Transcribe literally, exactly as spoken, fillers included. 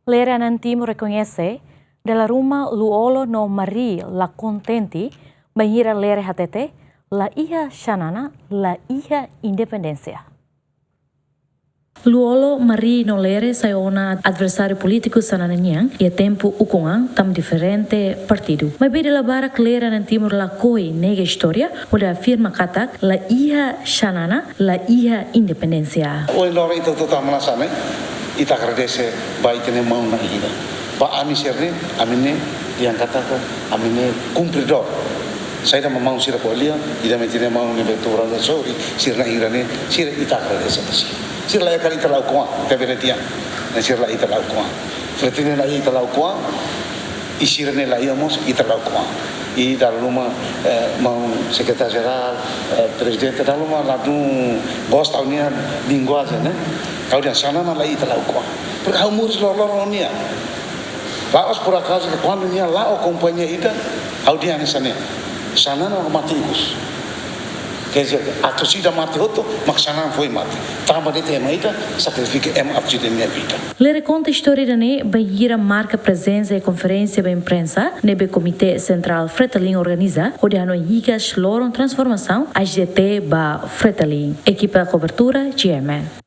Lere Anan Timur rekoñese, dala ruma Lú-Olo no Mari la kontente, bainhira Lere hatete, la iha Xanana, la iha independénsia. Lú-Olo, Mari no Lere sai ona adversáriu polítiku Xanana nian iha tempu ukun an, tanba diferente partidu. Maibé dala barak Lere Anan Timur lakohi nega istória, hodi afirma katak la iha Xanana, la iha independénsia. Ohin loron ita hotu tama ona hanesan ne'e, ita agradese ba ita-nia maun na'in hira. Ba ami sira-ne'e, ami ne'e, dehan katak ami ne'e kumpridór. Saida mak maun sira ko'alia, ida-ne'e ita-nia maun ne'ebé tuur an da sori, sira na'in hira ne'e, sira ita agradese ba sira. Sira la iha karik ita la'o kuan, ita bele dehan. Ne'e sira la iha ita la'o kuan. Fretilin la iha ita la'o kuan, i sira-ne'e la iha mós ita la'o kuan. I dala ruma, eh, maun sekretáriu jerál, eh, prezidente, dala ruma ladún gosta ho nia linguajen, ne'e? Ha'u dehan Xanana la iha ita la'o kuan. Porke ha'u moris loroloron ho nia. La'ós por akazu ke kuandu nia la'o kompañia ida, ha'u dehan hanesan ne'e. Xanana mak mate ikus. Quer dizer, atu sida mate hotu, mak Xanana foin mate. Tanba de'it ema ida sakrifika ema atu sida nia vida. Lere konta istória ida-ne'e bainhira marka prezensa iha konferénsia ba imprensa ne'ebé Komité Sentrál Fretilin organiza, hodi hanoin hikas loron transformasaun A G T ba Fretilin. Ekipa kobertura, G M N.